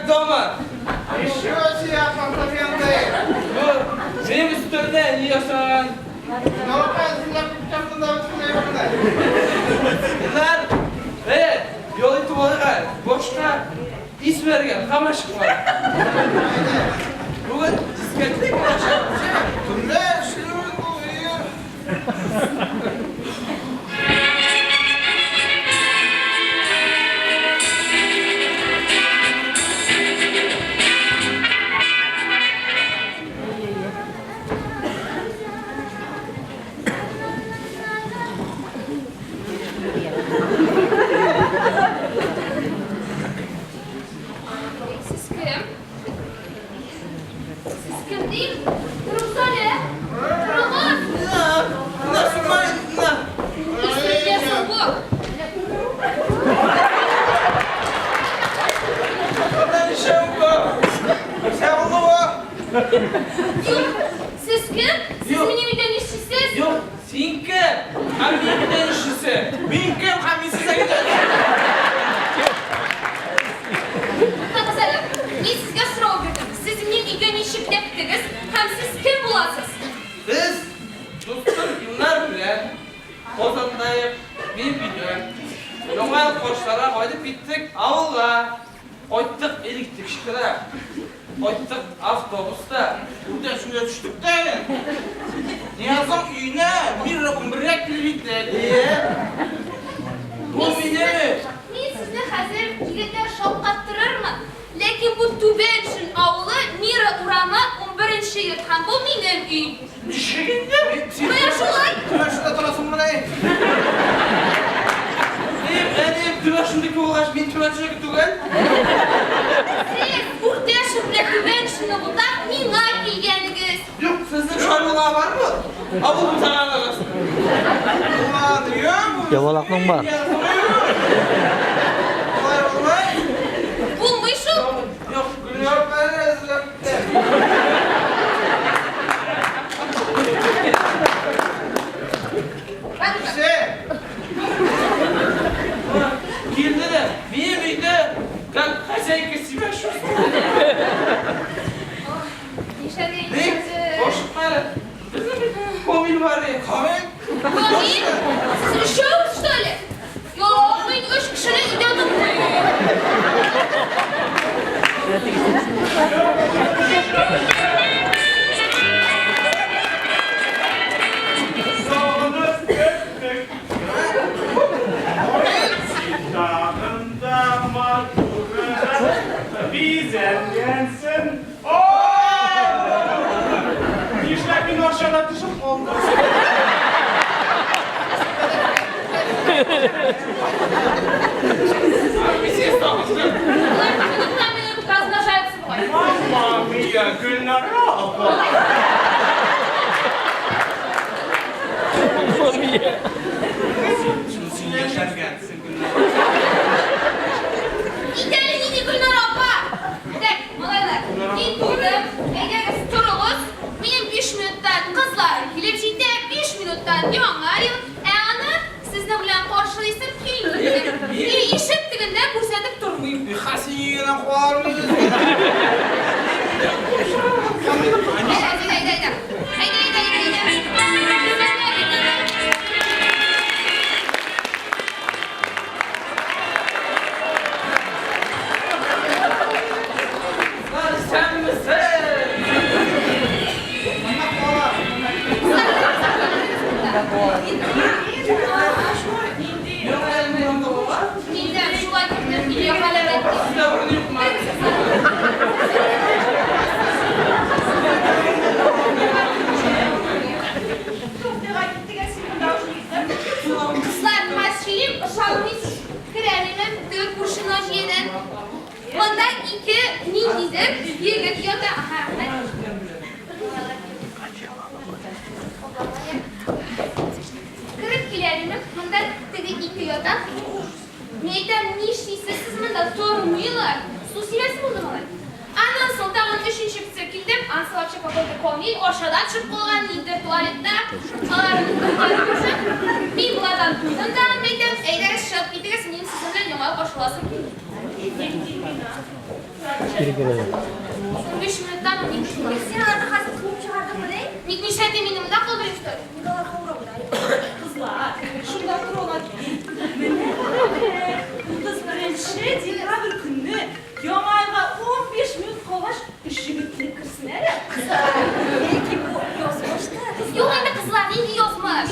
дома. Ничего себе апартаменты! Ну, минем өстәлдә ни ясаган? Ну, әзерләп киткән да бөтенләй монда. Bunlar, ял итеп алырга башка ис бәргән, һаман чыкмады. Бүген дискотека булачак. Төнлә эшләвен бу өе. Сез кем? Сез кем дим? Торыгыз әле. Торыгыз. На, на, сумай, на. Исеме соң бу? На, ничә бу? Нәрсә булды бу? Юк. Сез кем? Сез Юк. минем өйдә нишлисез? Юк, син кем? Һәм мин өйдә нишлисең? Мин кем һәм мин сезгә өйдә Туктагыз әле. Мин сезгә сорау бирдем. Сез минем өйгә ничек эләктегез һәм сез кем буласыз? Без дустым Илнар белән Казандаек, минем өйдә. Яңа ел каршыларга кайтып киттек авылга. Кайттык электричкада. Кайттык автобуста. Үрдән шунда төштек тә әле. Ниязның өенә Мира 11-гә килеп җиттек. Бу минем. Мин сезне хәзер егетләр шаккаттырырмын. Ләкин бу Түбән Шөн авылы, Мира урамы, 11 нче йорт һәм бу минем өй. Ничек инде? Менә шулай. Түбән Шөндә торасыңмыни? Минем әнием Түбән Шөндәге булгач, мин Түбән Шөндәге түгел. Сез Үртә Шөн белән Түбән Шөнне бутап миңа килгәнегез. Юк, сезнең шарлыга бармы? Авыл бутаганыгыз. Булмады, юк. Ябалакның бар. Болай булмый. Булмый шул. Юк, Гөлнар белән әзерләп китте. Кеше. Килде дә, минем өйдә как хозяйка себя чувствует. Нишләргә Ник? инде? Ашыкма әле. Безнең бит Камил бар иде. Камил? Камил? Сез өчәү, что ли? Юк, мин өч кешене өйдә тотмыйм. Сагынып көттек. Тагын да матуррак бизәнгәнсең. Нишләп мин Арчада төшеп калдым? Мин сине сагындым. Болар минутта минут размножаются бугай. Мамма мия, Гөлнара апа. Син яшәнгәнсең, Гөлнара. Кит әле, нинди Гөлнара апа? Так, малайлар, мин туйдым. Әйдәгез, торыгыз. Минем 5 минуттан кызларым килеп җитә, 5 минуттан яңа ел. Ә аны сезнең белән каршылыйсым килми. И ишек төбендә күрсәтеп тормыйм. Хасине куармы? Әйдә, әйдә, әйдә, әйдә. Әйдә, әйдә, әйдә, әйдә. Lan sen misin? Юк, әле мин анда була. Инде шулай кердем, өйгә халәвәт дип. Сездә урын юкмы? Кызлар, хәзер ышанмыйсыз. Керәм инде, теге күрше Наҗиядән. Монда ике ниндидер егет ята. Аһа, рәхмәт. Кереп киләм инде, монда теге ике ята. Мин әйтәм, нишлисез сез монда тормыйлар. Су сибәсе булды малай. Аннан соң тагын өченче кеше килдем. Анысы вообще какой-то Камил, Арчада төшеп калган, нидер туалетта. Аларның күзләре күрше. Мин болардан туйдым тагын, мин әйтәм, әйдәгез чыгып китегез, минем сезнең белән яңа каршыласым килми. 15 минуттан 12 тула. Син аларны хәзер куып чыгардың мени? Ник нишләтим инде, монда калдырыйм что ли? Ник аларга урамда? Кызлар, шунда торалар. Менә 31 декабрь көнне Яңа елга 15 минут калгач, өч егет килеп керсен әле. Кызлар, бәлки бу язмыштыр? Юк инде, кызлар, нинди язмыш?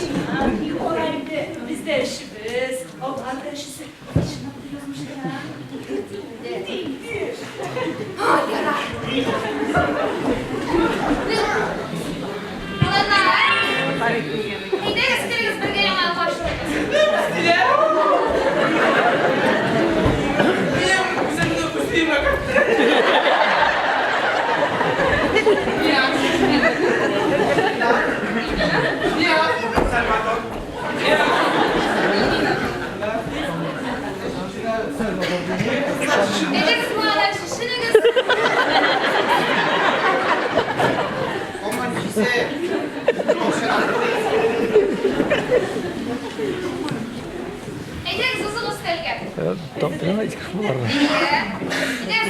Юк алай инде, бездә эшебез, алар да эшесе. Чынлап та язмыштыр, а? Инде. Ай, ярар. Балалар, әйдәгез, керегез, бергә Яңа ел каршылыйбыз. Дилә. Мин үземне үземә керттем. Я. Я. Сальвадор. Я. Әйдәгез, балалар, чишенегез. Коман җисә. Әйдәгез, узыгыз өстәлгә. Әйдә. Әйдәгез,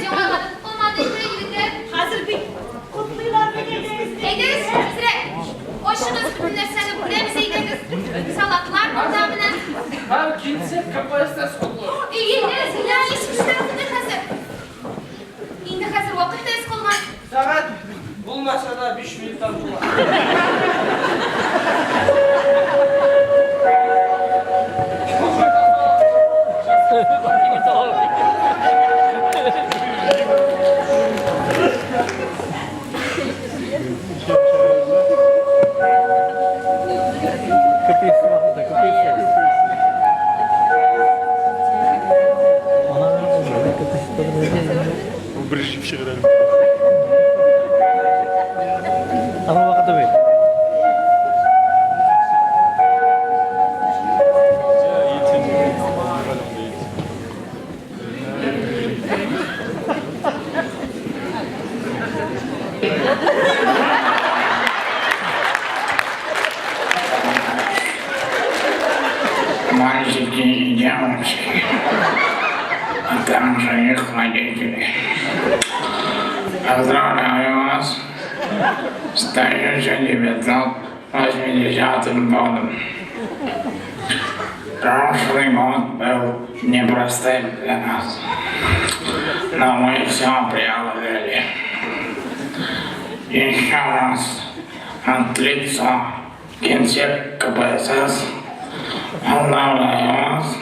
Яңа елга да калмады инде, егетләр. Хәзер бит котлыйлар бит әйдәгез. Әйдәгез, тизрәк. Ашыгыз, бөтен нәрсәне күрәбез, әйдәгез. Салатлар монда менә. Һәм генсек КПСС котлый. Әйдәгез, менә ничек эшләр инде хәзер. Инде хәзер вакыт та әз калган. Сәгать булмаса да 5 минуттан тула. Бер җип чыгар әле. Ama вакыты бит. Мальчики и девочки, а также их родители. Поздравляю вас с 1980 годом. Прошлый год был непростым для нас, но мы все преодолели. Еще раз от лица генсек КПСС поздравляю вас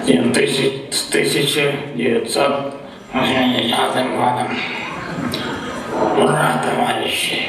с 1980 годом. Ура, товарищи!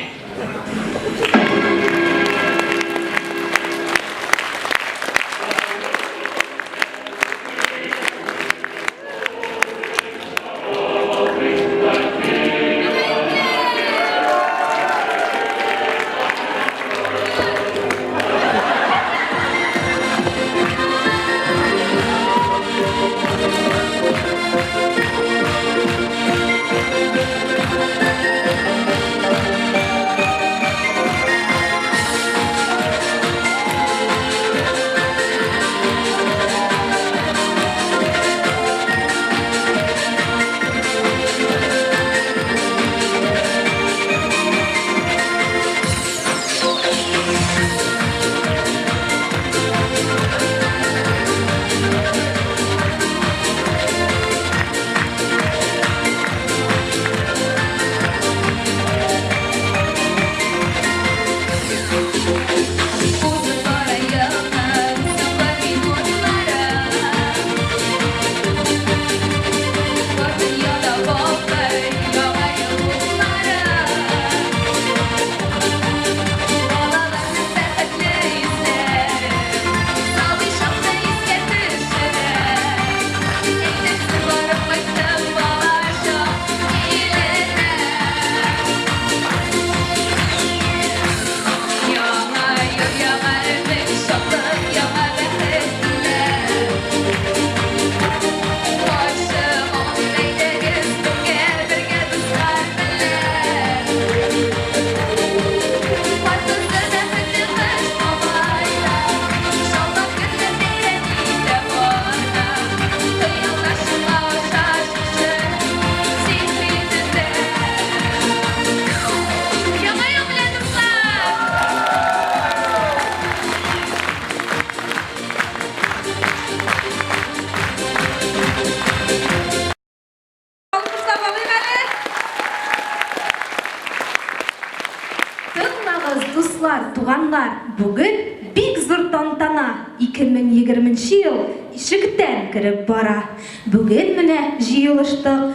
Дуслар, туганнар, бүген бик зур тантана, 2020 нче ел ишектән кереп бара. Бүген менә җыелыштык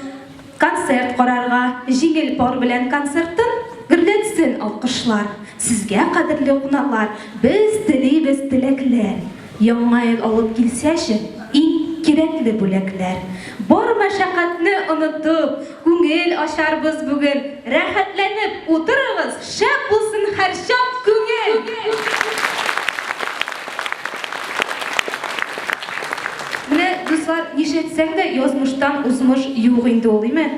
концерт карарга, җиңел пар белән концертын гөрләтсен алкышлар. Сезгә, кадерле кунаклар, без телибез теләкләр. Яңа ел алып килсәче, иң кирәкле бүләкләр. Бар мәшәкатьне онытып, күңел ачарбыз бүген. Рәхәтләнеп утырыгыз, шәп булсын һәрчак күңел! Менә, дуслар, нишләтсәң дә, язмыштан узмыш юк инде ул, име?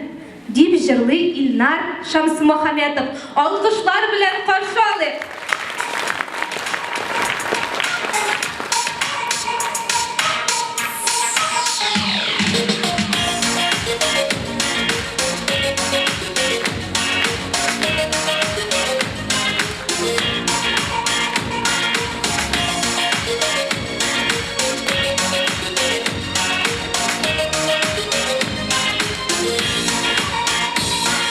Дип җырлый Илнар Шамсымөхәммәтов. Алкышлар белән каршы алыйк!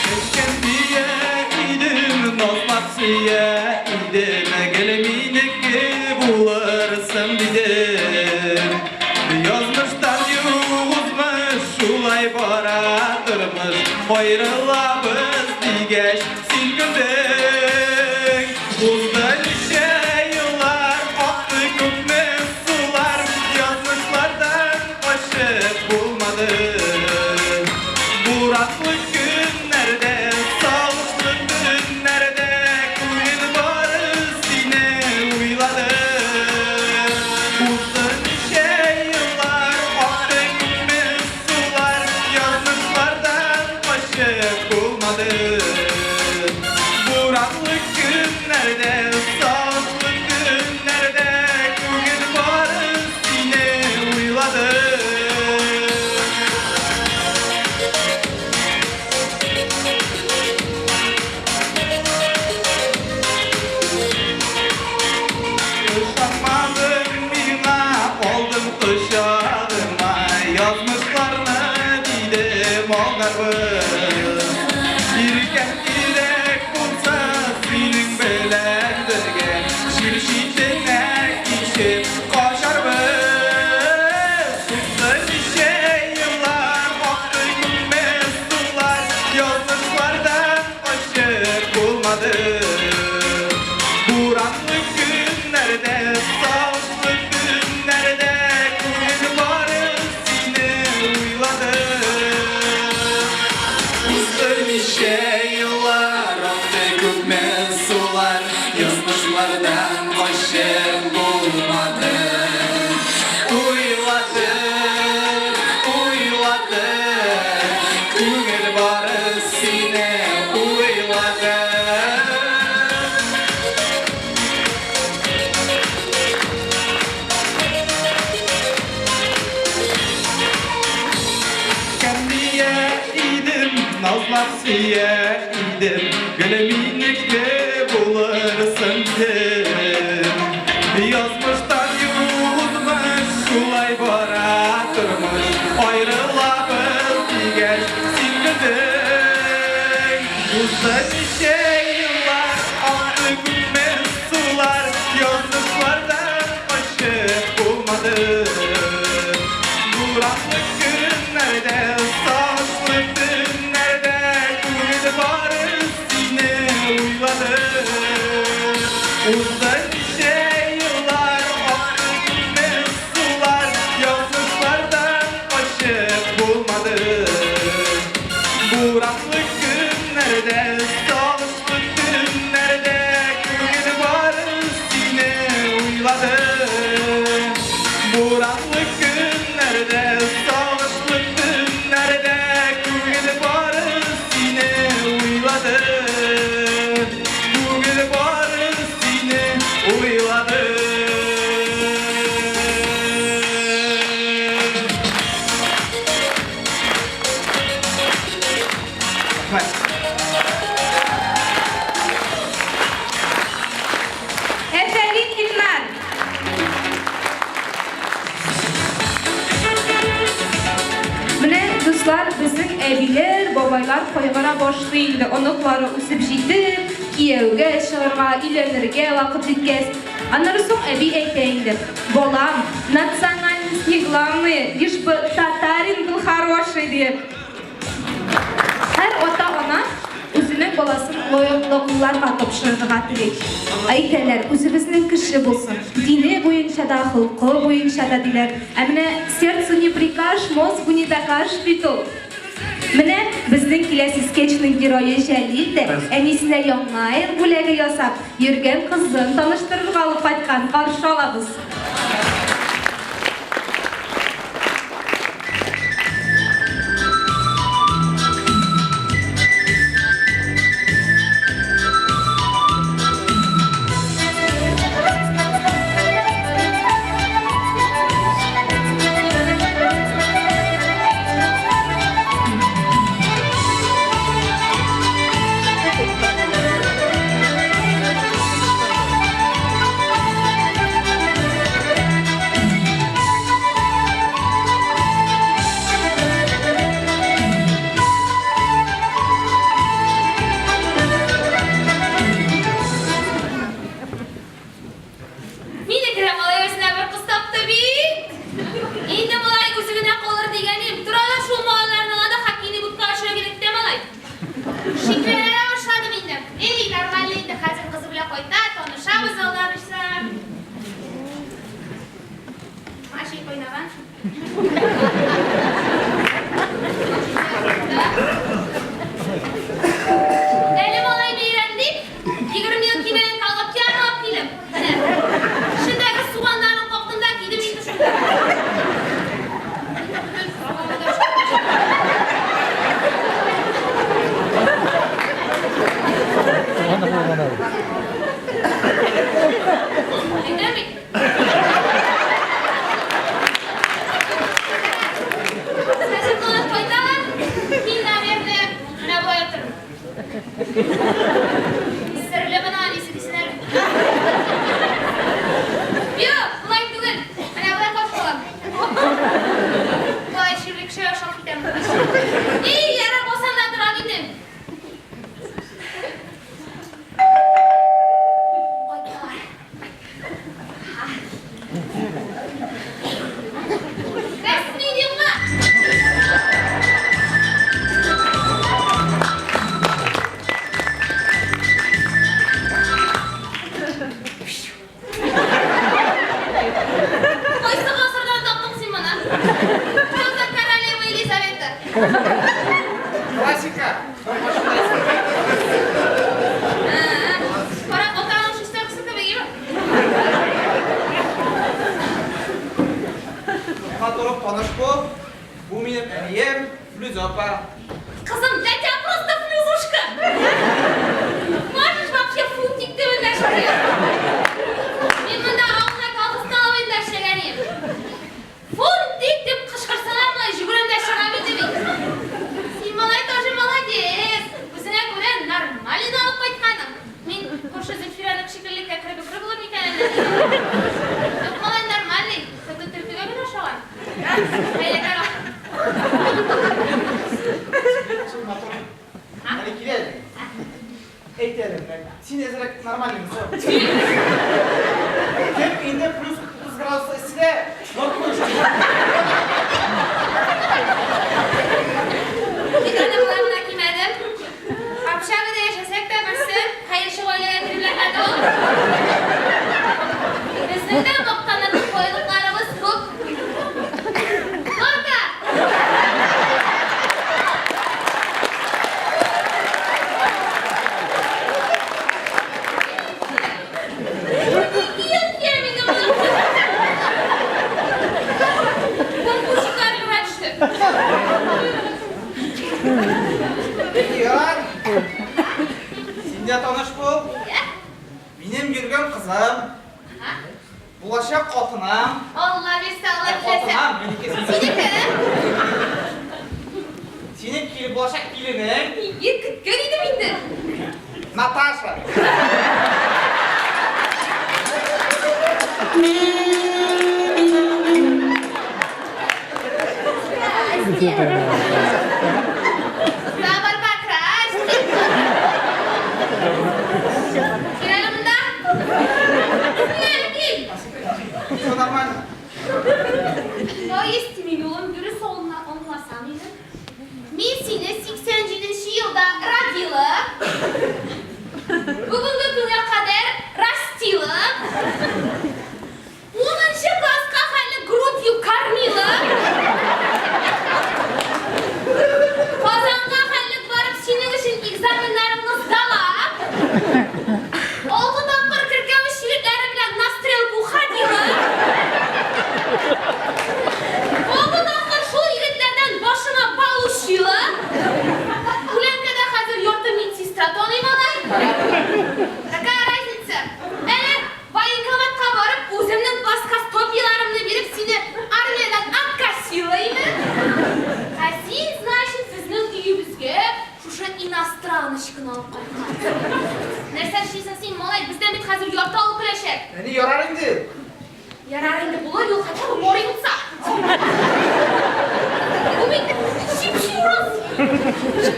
Кечкән дия идем, назлап сөя идем, гел минеке булырсың дидем. Язмыштан юк узмыш, шулай бара тормыш, аерылабыз дигәч, син көлдең. Узды ничә еллар, акты күпме сулар, язмышлардан качып булмады. Буранлы көннәрдә, сагышлы төннәрдә күңел бары сине уйлады. Узды ничә еллар, акты күпме сулар, язмышлардан качып булмады. Буранлы көннәрдә, сагышлы төннәрдә күңел бары сине уйлады. Ышанмадың миңа, алдың кочагыңа, язмышларны дидем алдарбыз. Иркәм кирәк булса, синең белән бергә, җир читенә кичеп качарбыз. Узды ничә еллар, акты күпме сулар, язмышлардан качып булмады. Буранлы көннәрдә, сагышлы төннәрдә күңел бары сине уйлады. Узды ничә еллар, акты күпме сулар, язмышлардан качып булмады. Уйладым, уйладым, күңел бары сине уйлады. Кәмия идем, назлап сөя идем, гел минеке булырсың дидем. Язмыштан узмыш, шулай бара тормыш, аерылабыз дигәч, син көлдең. Узды ничә еллар, акты күпме сулар, язмышлардан качып булмады. Буранлы көннәрдә, сагышлы төннәрдә күңел бары сине уйлады. Узды ничә еллар, акты күпме сулар, язмышлардан качып булмады. Буранлы көннәрдә, сагышлы төннәрдә күңел бары сине уйлады. Буранлы көннәрдә, сагышлы төннәрдә күңел бары сине уйлады. Күңел бары сине уйлады. Рәхмәт. Әбиләр, бабайлар кайгыра башлый инде, оныклары үсеп җитеп, кияүгә чыгарга, өйләнергә вакыт җиткәч. Аннары соң әби әйтә инде, Балам, национальность не главное, лишь бы татарин был хороший, диеп. Һәр ата-ана үзенең баласын лаеклы кулларга тапшырырга тели. Әйтәләр, үзебезнең кеше булсын, дине буенча да, холкы буенча да, диләр. Ә менә сердцу не прикажешь, мозгу не докажешь бит ул. Менә безнең киләсе скетчның герое Җәлил дә әнисенә Яңа ел бүләге ясап, йөргән кызын таныштырырга алып кайткан. Каршы алабыз. Мине керә малай үзенә бер кыз тапты бит. Инде малай үзе генә калыр дигәнем, тора да шул малайларны ала да хоккейный будка очыра килеп тә малай. Шикләнә башладым инде. Эй, нормально инде, хәзер кызы белән кайта, танышабыз Алла бирсә. Маши кайнаган. Әле малай бәйрәм дип, 20 ел кимәгән колготки алып килеп, менә. Эчендәге суганнарын каптым да кидем инде шунда. Туганы булган әле. Әйтәм бит. Хәзер кунак кайталар. Мин, наверное, менә болай утырырмын. Серле моны әнисе дисен әле. Юк, болай түгел. Менә болай каршы алам. Болай чирле кешегә ошап китәм. И, ярар, булсам да торам инде. Кайттылар. Рәсми юкмы? Кайсы гасырдан таптың син моны? Что за королева Елизавета? Классика. Кара, атаның шестеркасы кебек, име? Тотка торып таныш бул. Бу минем әнием, Флүзә апа. Кызым, для тебя просто флюзушка. Можешь вообще фунтик дип эндәшергә. Мин монда авылда колхозда алып эндәшергә идем. Фунтик дип кычкырсалар, болай жүгерәм дә чыгам инде мин. Син, малай, тоже молодец. Үзеңә күрә нормально алып кайтканың. Мин күрше Зөлфирәнең шикелле кәкре бөкре булыр микән әллә? Юк, малай нормальный. Зато төлкегә генә ошаган. Хәйләкәр ахры. Шул матур. Әле килә әле. Әйт әле, менә син әзрәк нормальныймы соң? Кем инде плюс 30 градус эсседә норка чыга? Мин аны болай гына кимәдем. Общагада яшәсәк тә, берсе хәерче гаиләгә кереп эләкмәде ул. Безнең дә мактанырлык байлыкларыбыз күп. Норка! Ике ел киям инде моны. Конкурсчиклар гына төште. Ярар. Син дә таныш бул. Минем йөргән кызым. Булачак хатыным. Алла бирсә, Алла теләсә. Хатыным, минеке. Синеке? Синең килеп булачак киленең. Нигә көткән идем инде. Наташа. Здрасте. Страночканы алып кайткан. Нәрсә эшлисең син, малай? Бездән бит хәзер ярты авыл көләчәк. Әни, ярар инде. Ярар инде булыр, юл хотя бы море булса. Бу бит чип-чи урыс.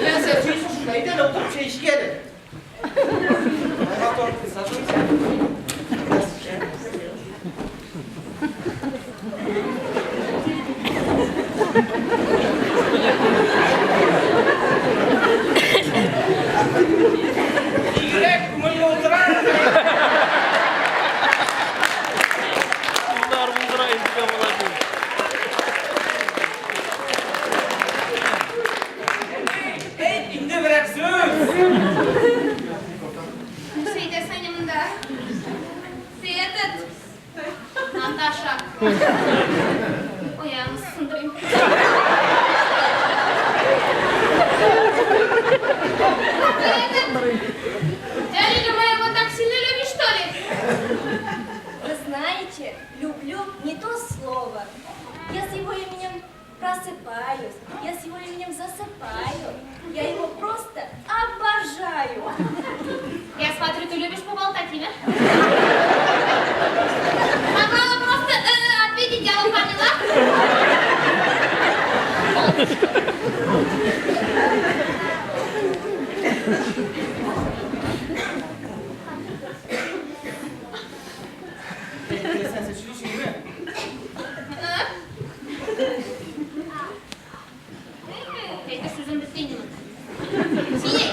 Нәрсә сөйлисең шунда? Әйдә әле, утырып чәй эчик әле. Мотор, присаживайся. Бигрәк күңелле утыра. Булдыра, булдыра, инде молодец. Әйт инде берәр сүз. Нәрсә әйтәсең инде монда? Ты этот, Наташа. Аягыңны сындырыйм. Ты этот, Җәлиле моего так сильно любишь, что ли? Вы знаете, люблю не то слово. Я с его именем просыпаюсь, я с его именем засыпаю. Я его просто обожаю. Я смотрю, ты любишь поболтать, имя? Могла бы просто ответить, я бы поняла. Нәрсә сөйлисеңме? Э? Әйтер сүзем бетте инде монда. Сине.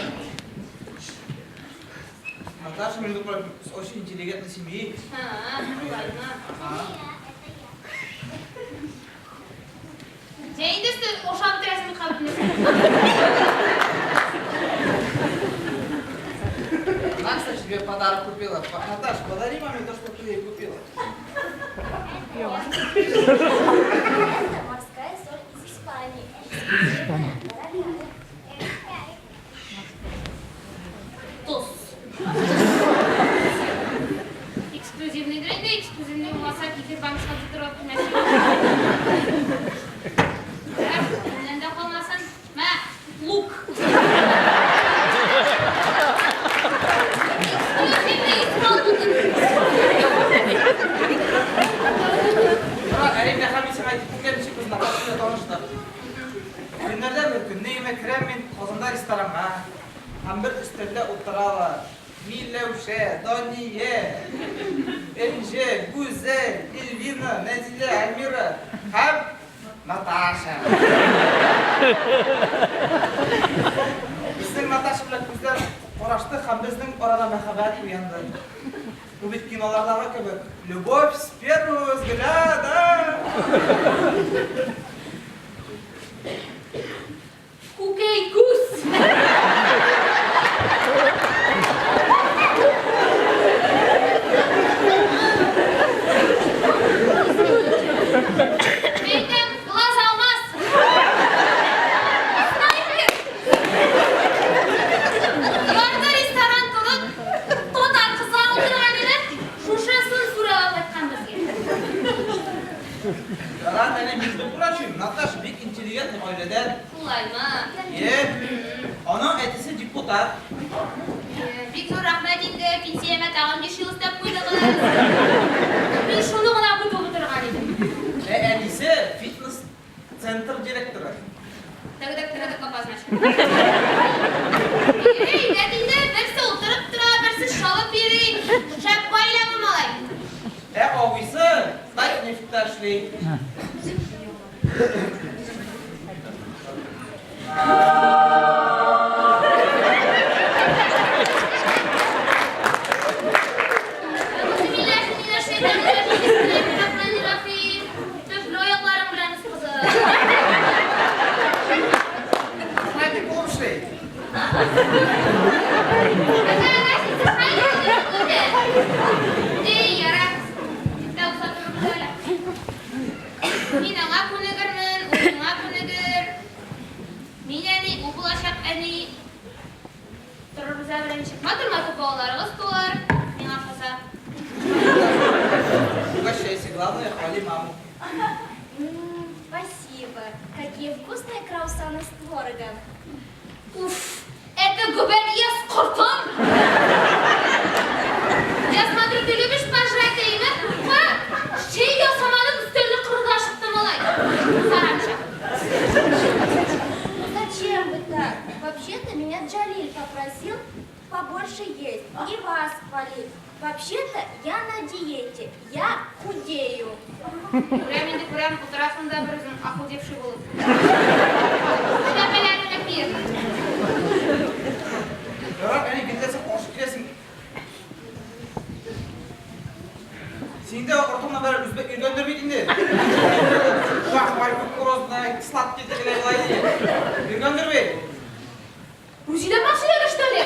Наташа, между прочим, с очень интеллигентной семьи. А, ладно. Син инде ошап бетерәсең бит хәзер. Она, кстати, тебе подарок купила. Наташ, подари маме то, что ты ей купила. Это морская соль из Испании. Эксклюзивная, дорогая. Тоз. Эксклюзивный инде, эксклюзивный булмаса кефир банкасына тутырып нәрсә. Миннән дә калмасын. Мә, лук. Эксклюзивный испан лукын. Тора, әни, рәхмәт сиңа әйтеп күргән ничек без Наташа белән таныштык. Көннәрдән бер көнне өемә керәм мин Казанда ресторанга. Һәм бер өстәлдә утыралар. Миләүшә, Дания, Энҗе, Гүзәл, Эльвина, Нәзилә, Альмира һәм Наташа. Безнең Наташа белән күзләр карашты һәм безнең арада мәхәббәт уянды. Бу бит кинолардагы кебек. Любовь с первого взгляда. Күкәй күз. Әйтәм, глаз алмас. Снайпер. Ярты ресторан тулып, татар кызлар утырган иде. Шушысын сүрәп кайткан безгә. Ярар, әнә, между прочим, Наташа бик интеллигентный гаиләдән. Шулаймы? Е, аның әтисе депутат. Бик зур рәхмәт инде, пенсиямә тагын 5 ел өстәп куйдыгыз. Мин шуны гына көтеп утырган идем. Ә әнисе фитнес-центр директоры. Тәгәдәк тәгәдәк апа, значит. Эй, инде берсе утырып тора, берсе чалып йөри. Шәп гаилә бу, малай. Ә абыйсы Татнефтьтә эшли. Бисмиллахир-рахманир-рахим. Төпле аякларың белән кызым. Снайпер булып эшли. Какая разница, Эй, ярар. Тә узатырбыз әле. Мин аңа күнегермен, ул миңа күнегер. Мин әни, ул булачак әни. Торырбыз әле ничек. Матур-матур балаларыгыз туар. Миңа калса. Угощайся, главное, хвали маму. Спасибо. Какие вкусные круассаны с творогом. Уф, это гөбе. Вообще-то меня Джалиль попросил побольше есть и вас хвалить. Вообще-то я на диете, я худею. Күрәм инде, күрәм, утырасың да бер үзең охудевший булып. Эшләпәләреңне киеп. Ярар, әни, китәсең, каршы киләсең. Син дә артыңнан бәреп үзбәк йөргәндер бит инде. Шахмай, кукурузный, сладкий тегеләй болай ди. Йөргәндер бит. Үзе дә сөйләде, что ли?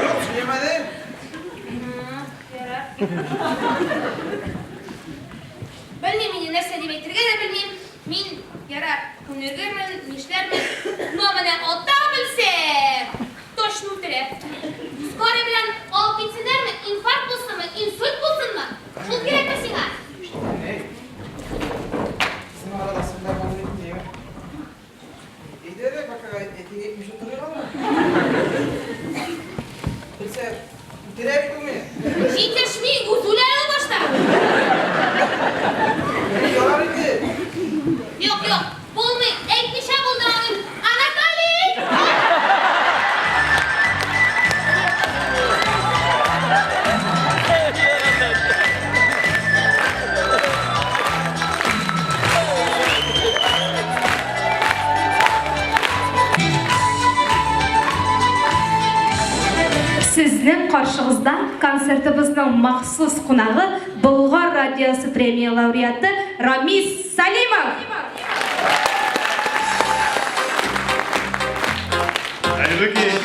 Юк, сөйләмәде. Ярар. Белмим инде, нәрсә дип әйтергә дә белмим. Мин, ярар, күнегермен, нишләрмен. Но менә ата белсә, точно үтерә. Скорый белән алып китсеннәрме, инфаркт булсынмы, инсульт булсынмы? Шул кирәкме сиңа? Әй. Син арада сендә булды инде. Әйдә дә пока әтигә әйтмичә торыйк әле. Белсә, үтерә бит ул мине. Җитешми, үзе үлә ул башта. Әни, ярар инде. Юк, юк, булмый, әйтмичә булдыра алмыйм. Анатолий! Сезнең каршыгызда концертыбызның махсус кунагы Болгар радиосы премия лауреаты Рамис Салимов. Хәерле кич.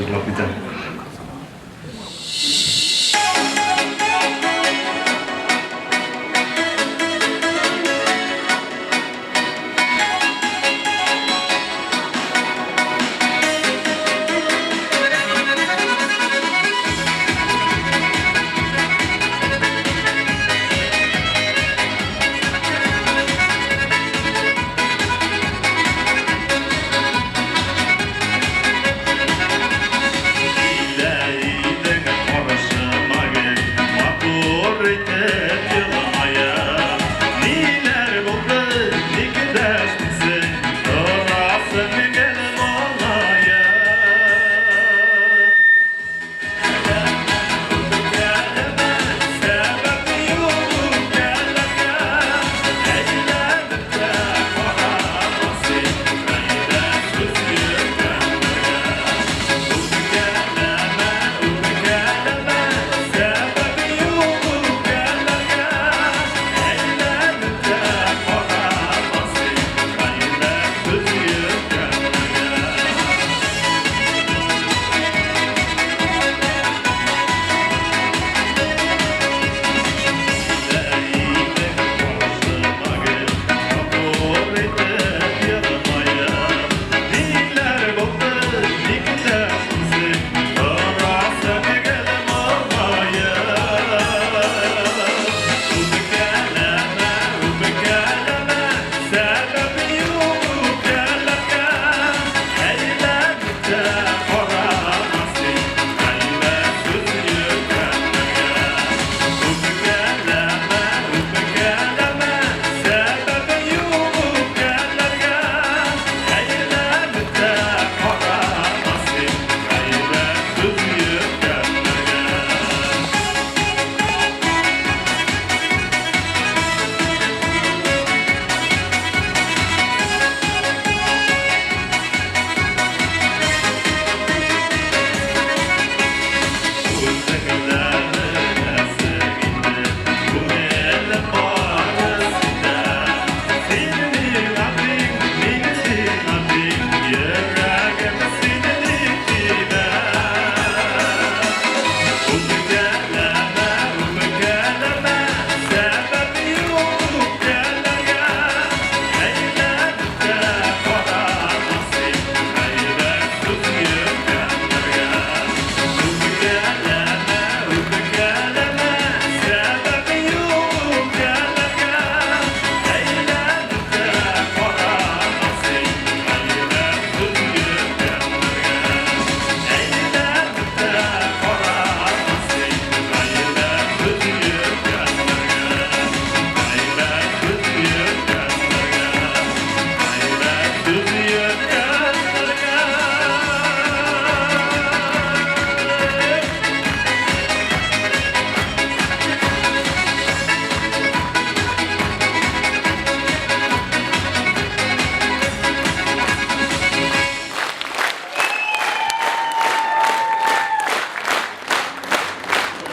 җырлап китә.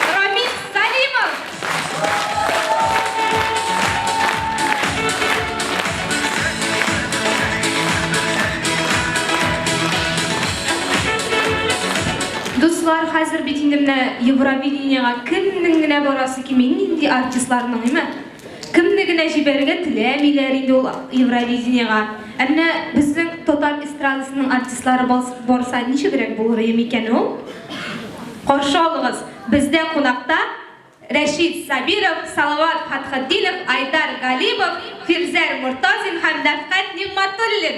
Рамис Салимов! Дуслар, хәзер бит инде менә Евровидениега кемнең генә барасы килми, нинди артистларның, әйме? Кемне генә җибәрергә теләмиләр инде ул Евровидениега. Ә менә безнең татар эстрадасының артистлары барса, ничегрәк булыр иде микән ул? Каршы алыгыз, бездә кунакта Рәшит Сабиров, Салават Фәтхетдинов, Айдар Галимов, Фирзәр Мортазин һәм Нәфкать Нигъмәтуллин.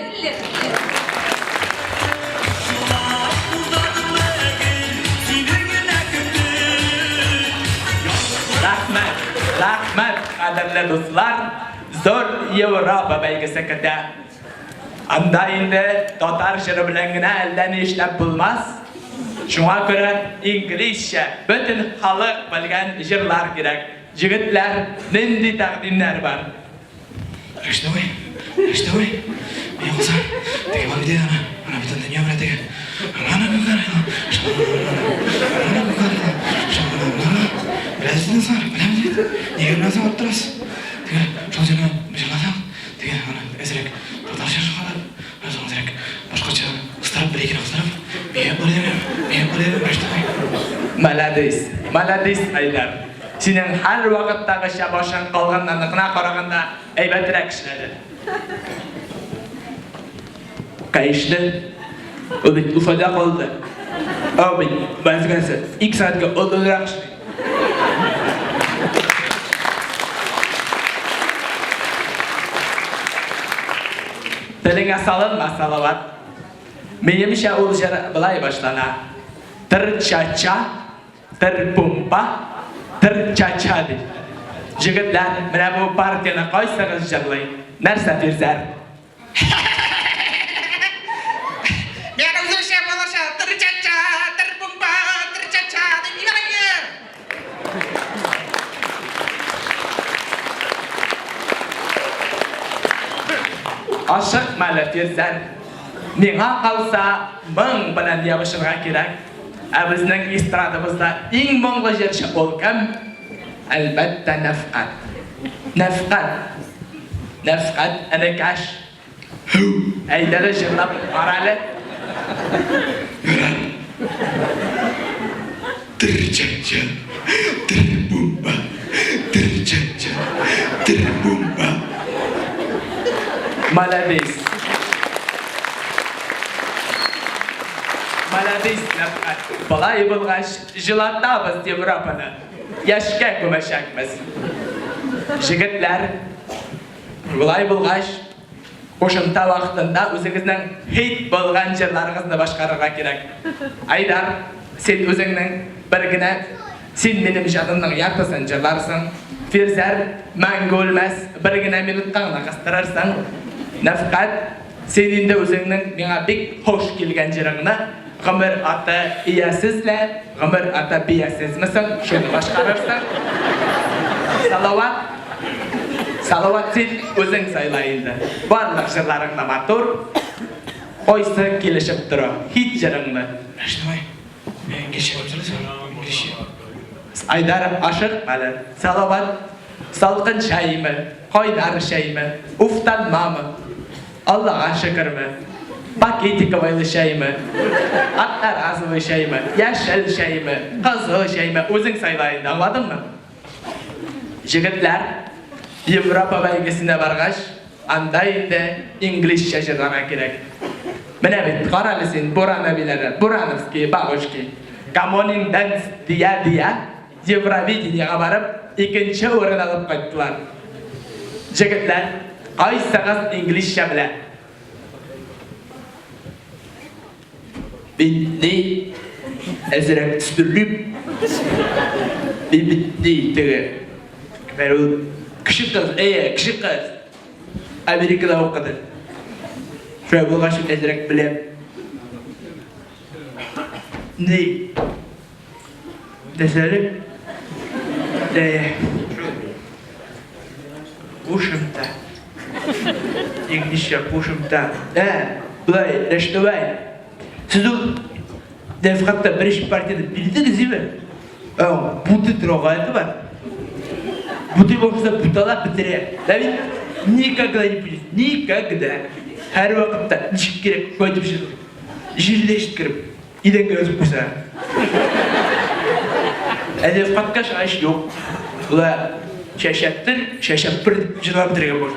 Рәхмәт, рәхмәт, кадерле дуслар, зур Европа бәйгесе көтә. Анда инде татар җыры белән генә әллә ни эшләп булмас. Шуңа күрә инглизчә, бөтен халык белгән җырлар кирәк. Җегетләр, нинди тәкъдимнәр бар? Раштавай, раштавай, мин булса, теге бар бит ана, ана бөтен дөнья белә теге. Ана Беләсез инде соң, беләбез бит. Нигә беләсең алып торасыз? Теге, шул җырны җырласаң, Теге аны әзрәк татарча чыгарып, аннан соң әзрәк башкача кыстырып, бер-икене кыстырып, биеп бар идем. Маладис, маладис, Айдар. Синең һәрвакыттагыча башың калганнарныкына караганда әйбәтрәк эшләде. Кәешле. Ул бит Уфада калды. Ул бит базгасы ике сәгатькә озынрак эшли. Телеңә салынма, Салават. Минемчә, ул җыр болай башлана. Тыр-ча-ча, тыр-пумпа, тыр-ча-ча дип. Җегетләр, менә бу партияне кайсыгыз җырлый? Нәрсә, Фирзәр? Мин үземчә балача тыр-ча-ча, тыр-пумпа, тыр-ча-ча дип уйнаган. Ашыкма әле, Фирзәр. Миңа калса, моң белән ябышырга кирәк. Ә безнең эстрадабызда иң моңлы җырчы ул кем? Әлбәттә, Нәфкать. Нәфкать. Нәфкать, энекәш. Һү, әйдәле җырлап кара әле. Ярар. Тыр-ча-ча, тыр-бумба, тыр-ча-ча, тыр-бумба. Маладис. Маладис, Нәфкать. Болай булгач, җылатабыз Европаны. Яшькә күмәчәкбез. Җегетләр, болай булгач, кушымта вакытында үзегезнең хит булган җырларыгызны башкарырга кирәк. Айдар, син үзеңнең бер генә Син минем җанымның яртысын җырларсың. Фирзәр, мәңге үлмәс, бер генә минутка гына кыстырырсың. Нәфкать, син инде үзеңнең миңа бик хуш килгән җырыңны Гомер аты иясез лә, гомер аты биясезме соң, шуны башкарырсың. Салават, Салават, син үзең сайла инде. Барлык җырларың да матур. Кайсы килешеп тора, хит җырыңны. Давай, инглизчә җырлыйсың, инглизчә. Айдар, ашыкма әле. Салават, салкын чәйме, кайнар чәйме, уфтанмамы? Аллага шөкерме? Пакетиковыйлы чәйме? Одноразовый чәйме? Яшел чәйме? Кызыл чәйме? Үзең сайла инде, аңладыңмы? Җегетләр, Европа бәйгесенә баргач, анда инде инглизчә җырларга кирәк. Менә бит, карале син, Буран әбиләре, бурановские бабушки, Come on dance дия-дия, Евровидениега барып, икенче урын алып кайттылар. Җегетләр, кайсыгыз инглизчә белә? Мин ни, әзрәк төсмерлим. Мин бит ни, теге, кем ул, кече кыз, әйе, кече кыз. Америкада укыды. Шулай булгач, мин әзрәк беләм. Ни, Нәрсәле? Әйе. Кушымта. Инглизчә кушымта. Ә, болай, Рәштәвәй. Сез ул Нәфкатта беренче партияне бирдегез, име? Ә, буты трогает бар. Буты башында бутала бетерә. Да бит никогда не будет. Никогда. Һәр вакытта ничек кирәк, шулай итеп җырлый. Җирдә җиткереп. Идәнгә язып куйса. Әле каткач ач юк. Була чәчәптер, чәчәппер дип җырлап бетерергә була.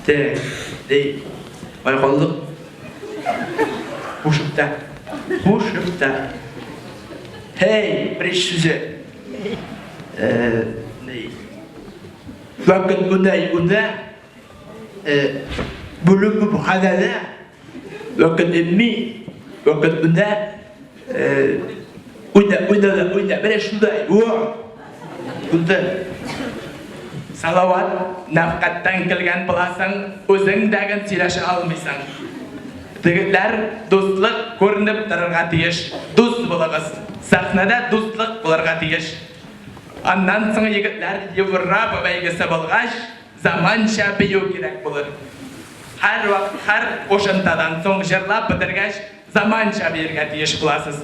Те, ди. Ай калдык. Кушып та. Кушып та. Һей, беренче сүзе. Э, ни. Вакыт унай уна. Э, бүлек хәләлә. Вакыт эмми, вакыт менә, уйна, уйна да, уйна, менә шундай, во! Булды. Салават, Нәфкатьтән килгән буласың, үзең дә гел сөйләшә алмыйсың. Егетләр, дуслык күренеп торырга тиеш. Дус булыгыз. Сәхнәдә дуслык булырга тиеш. Аннан соң, егетләр, Европа бәйгесе булгач, заманча бию кирәк булыр. Һәрвакыт һәр кушымтадан соң җырлап бетергәч, заманча биергә тиеш буласыз.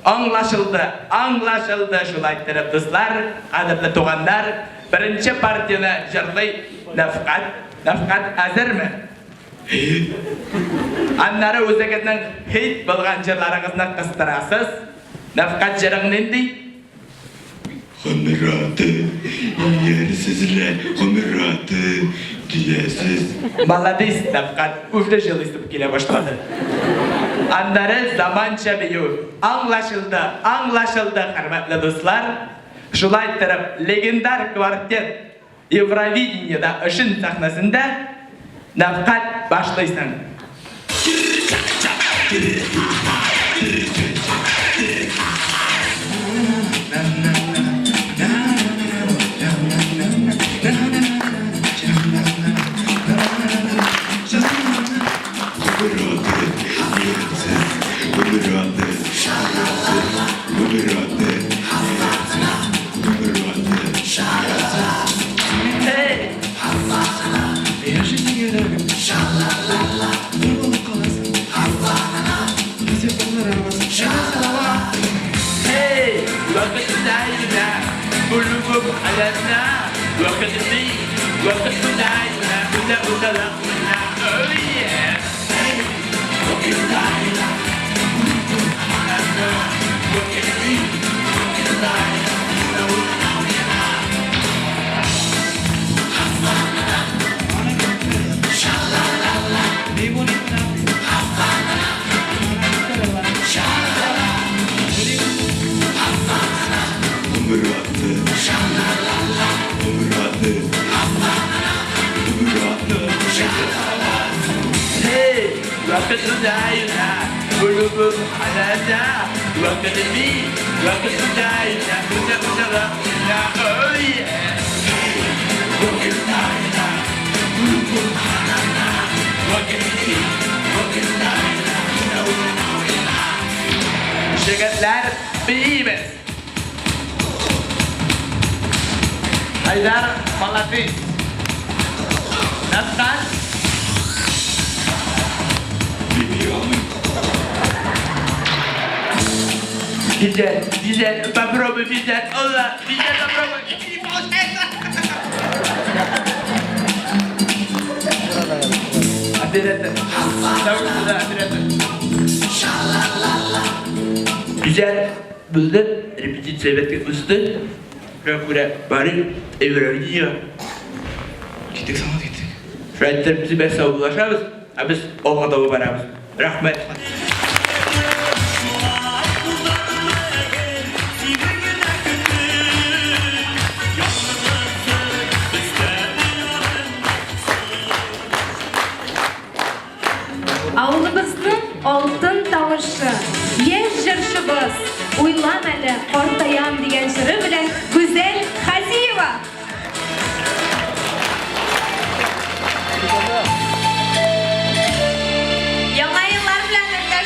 Аңлашылды, аңлашылды, шулай иттереп, дуслар, кадерле туганнар, беренче партияне җырлый Нәфкать. Нәфкать, әзерме? Аннары үзегезнең хит булган җырларыгызны кыстырасыз. Нәфкать җырың нинди? Гомер аты, иярсезләр, гомер аты, диясез. Маладис, Нәфкать, уже җылыйсым килә башлады. Аннары заманча бию. Аңлашылды, аңлашылды, хөрмәтле дуслар. Шулай иттереп, легендар квартет Евровидениедә өчен сәхнәсендә Нәфкать башлыйсың. Егетләр, биибез! Айдар, молодец! Нәфкать! Фидель, Фидель, попробуй, Фидель, Алла, Фидель, попробуй. Не получается. Оператор. Зовут сюда, оператор. Güzel булды, репетиция бәтке узды. Шуңа күрә барып, Евровидение. Киттек, Самат, киттек. Шулай итеп, без бер саубуллашабыз, ә без алга таба барабыз. Рәхмәт. Авылыбызның алтын тавышы, яшь җырчыбыз, Уйлан әле, картаям дигән җыры белән Гүзәл Хазиева. Яңа еллар белән!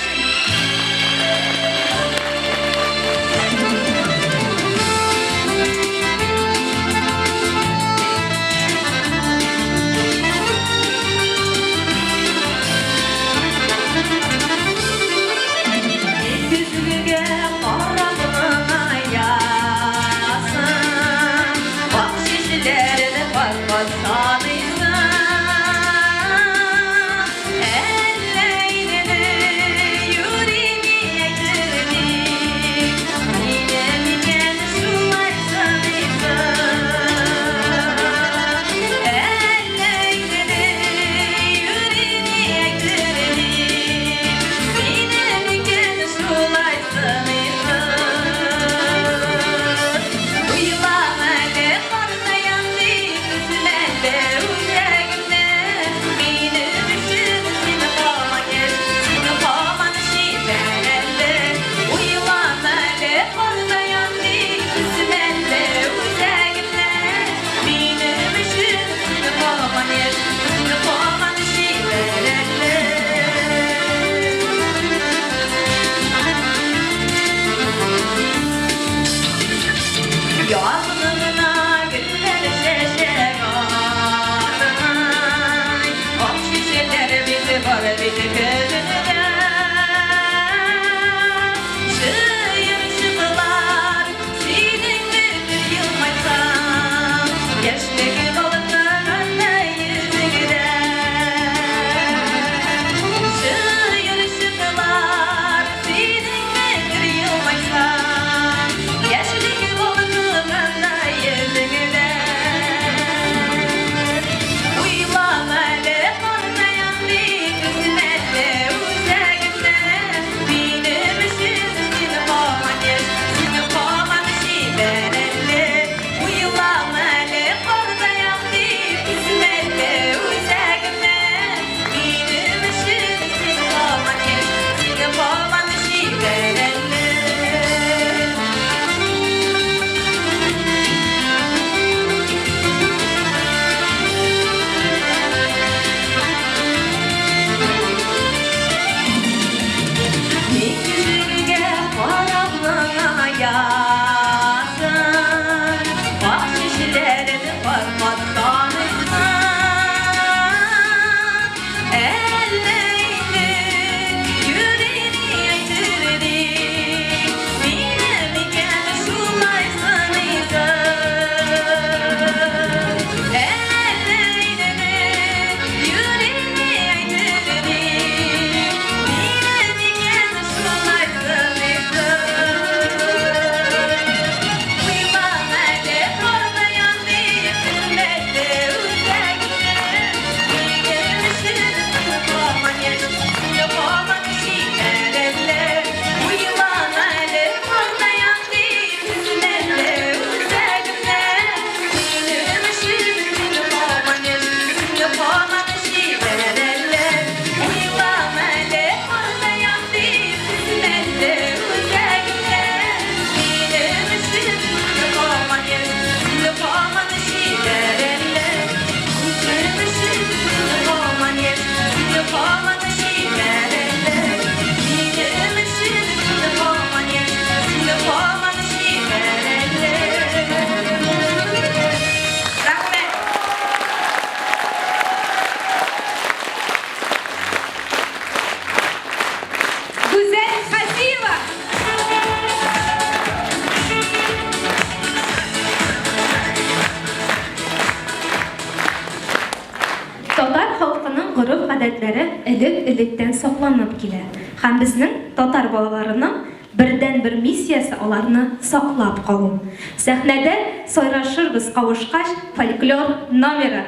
гореф-гадәтләре элек-электән сакланып килә һәм безнең татар балаларының бердәнбер миссиясе аларны саклап калу. Сәхнәдә Сайрашырбыз кавышкач фольклор номеры.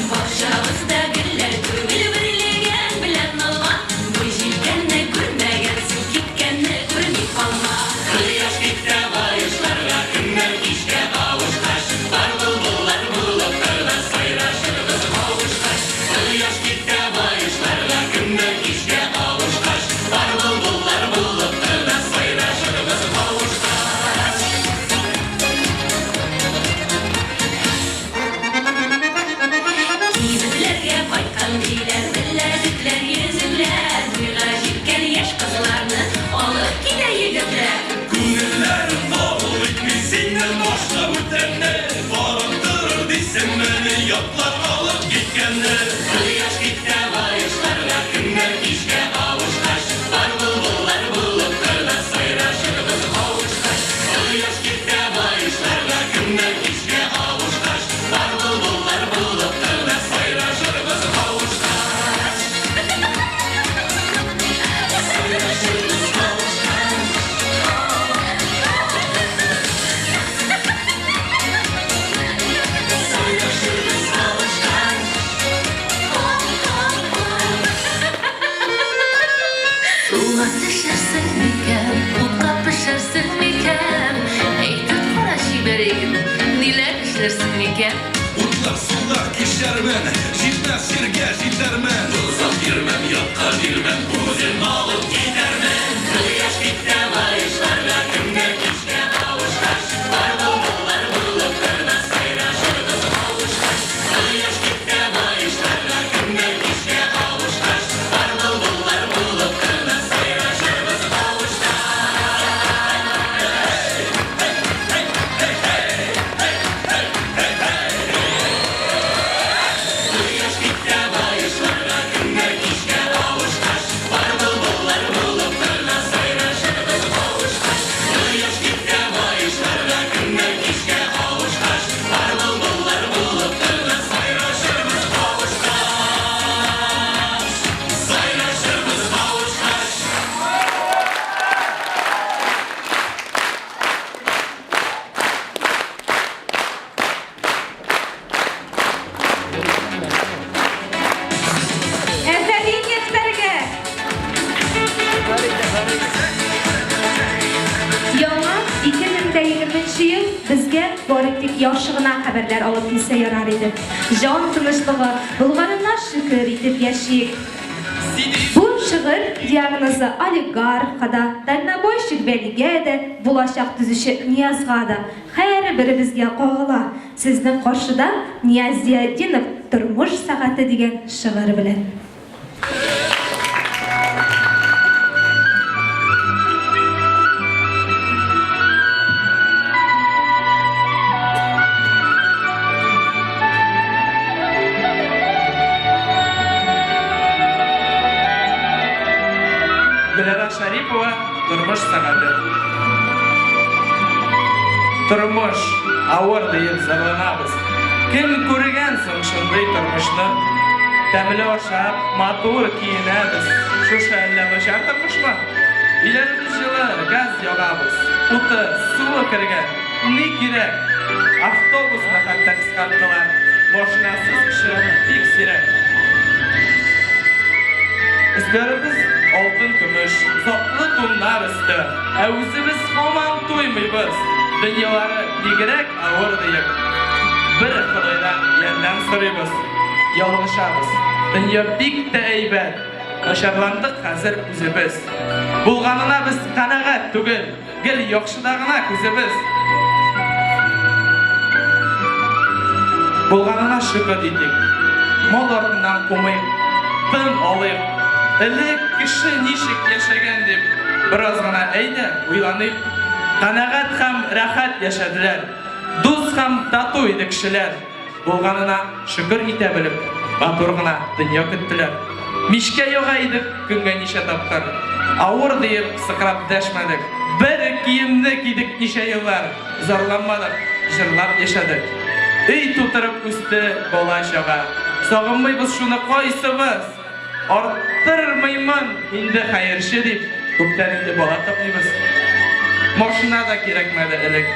Бакчабызда гөлләр түгел бөрлегән белән алма. Буй җиткәнне күрмәгәнсең, киткәнне күрми калма. Кояш китә баешларга, көннәр кичкә авышкач, Пар былбыллар булып кырда сайрашырбыз кавышкач. Кояш китә баешларга, көннәр кичкә авышкач, Пар былбыллар булып кырда сайрашырбыз кавышкач. Кибетләргә кайткан диләр, беләзекләр, йөзекләр, Буйга җиткән яшь кызларны алып китә егетләр. Күңелләрем кабул итми синнән башка бүтәнне, Карап торыр дисеңмени ятлар алып киткәнне. Кояш китә баешларга, көннәр кичкә авышкач, Пар былбыллар булып кырда сайрашырбыз кавышкач. Кояш китә баешларга, көннәр кичкә авышкач, Пар былбыллар булып кырда сайрашырбыз кавышкач. Сайрашырбыз кавышкач. Сайрашырбыз кавышкач. Суга төшәрсең микән, утка пешәрсең микән? Әйтеп кара, чибәр егет, ниләр эшләрсең микән? Утлар, сулар кичәрмен, җитмәс җиргә җитәрмен. Озак йөрмәм, ятка бирмәм, үзем алып китәрмен. Кояш китә баешларга, көннәр кичкә авышкач, Пар былбыллар булып кырда сайрашырбыз кавышкач. Кояш китә баешларга, көннәр кичкә авышкач, Пар былбыллар булып кырда сайрашырбыз кавышкач. Кояш китә баешларга, көннәр кичкә авышкач, Пар былбыллар булып кырда сайрашырбыз кавышкач. Кояш китә баешларга, көннәр кичкә авышкач, Пар былбыллар булып кырда сайрашырбыз кавышкач. Сайрашырбыз кавышкач. Афәрин яшьләргә! Яңа 2020 ел безгә бары тик яхшы гына хәбәрләр алып килсә ярар иде. Җан тынычлыгы булганына шөкер итеп яшик. Бу шигырь диагнозы олигархка да, дальнобойщик Вәлигә дә, булачак төзүче Ниязга да, һәрберебезгә кагыла. Сезнең каршыда Нияз Зиятдинов Тормыш сәгате дигән шигырь белән. Гөләра Шәрипова, Тормыш сәгате. Тормыш авыр диеп зарланабыз. Кем күргән соң шундый тормышны? Тәмле ашап, матур киенәбез. Шушы әллә начар тормышмы? Өйләребез җылы, газ ягабыз. Уты, суы кергән. Ни кирәк? Автобусны хәтта кыскарттылар. Машинасыз кеше бик сирәк. Өсләребез алтын-көмеш, затлы туннар өсте. Ә үзебез һаман туймыйбыз. Дөньялары бигрәк авыр диеп, бер Ходайдан ярдәм сорыйбыз. Ялгышабыз. Дөнья бик тә әйбәт. Начарландык хәзер үзебез. Булганына без канәгать түгел. Гел яхшыда гына күзебез. Булганына шөкер итик. Мал артыннан кумыйк. Тын алыйк. Элек кеше. Кеше ничек яшәгән дип, бераз гына әйдә, уйланыйк. Канәгать һәм рәхәт яшәделәр. Дус һәм тату иде кешеләр. Булганына шөкер итә белеп, матур гына дөнья көттеләр. Мичкә яга идек көнгә ничә тапкыр. Авыр диеп, сыкрап дәшмәдек. Бер киемне кидек ничә еллар. Зарланмадык, җырлап яшәдек. Өй тутырып үсте бала-чага. Сагынмыйбыз шуны кайсыбыз? Арттырмыймын инде хәерче дип, күптән инде бала тапмыйбыз. Машина да кирәкмәде элек.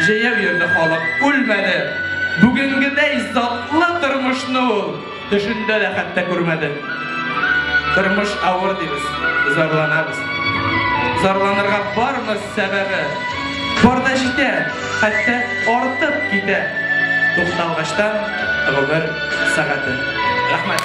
Җәяү йөрде халык, үлмәде. Бүгенгедәй затлы тормышны ул төшендә дә хәтта күрмәде. Тормыш авыр дибез, зарланабыз. Зарланырга бармы сәбәбе? Бар да җитә, хәтта артып китә. Тукталгачтан гомер сәгате. Рәхмәт.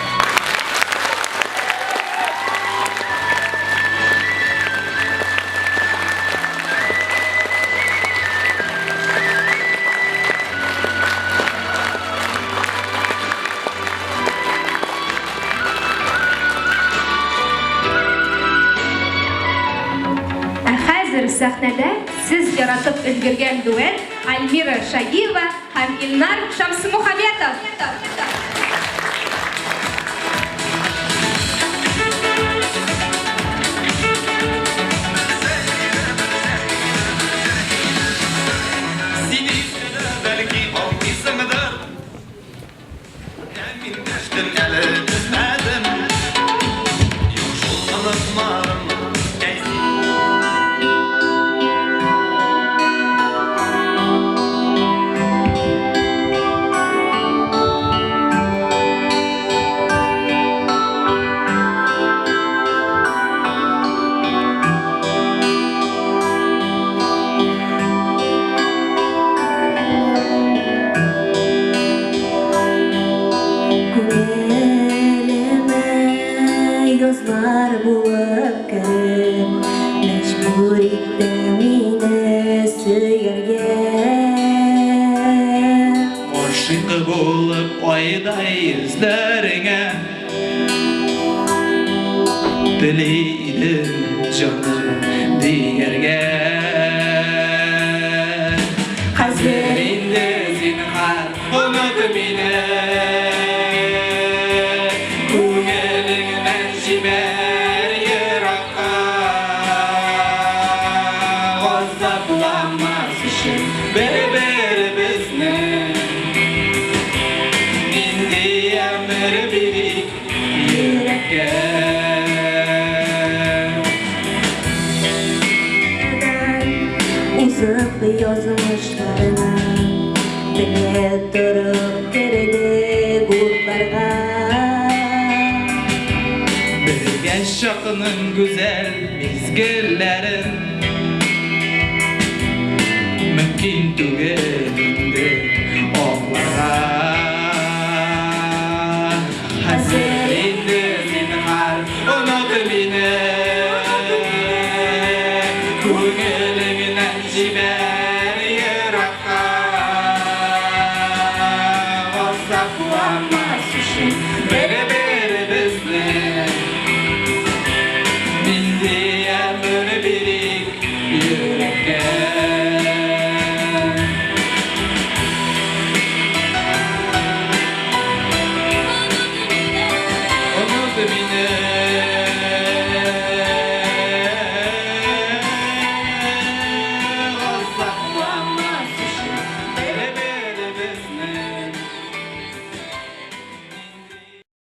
Ә хәзер сәхнәдә сез яратып өлгергән дуэт Альмира Шагиева һәм Илнар Шамсымухаметов. Син исә бәлки аңлыйсыңдыр. Ә мин дәштем әле түзмәдем. Юк шул онытмадым. Әй син. Күңелемә язлар булып кереп, Мәҗбүр иттең мине сөяргә. Гашыйк булып айдай йөзләреңә Тели идем җаным дияргә. Хәзер инде зинһар оныт мине. Күңелеңнән җибәр еракка. Газапламас өчен бер-беребезне. Нинди әмер бирик йөрәккә? Узып язмышларны белә торып кердек утларга. Бергә чакның гүзәл мизгелләрен Мөмкин түгел инде акларга. Хәзер инде зинһар оныт мине. Күңелеңнән җибәр еракка. Газапламас өчен.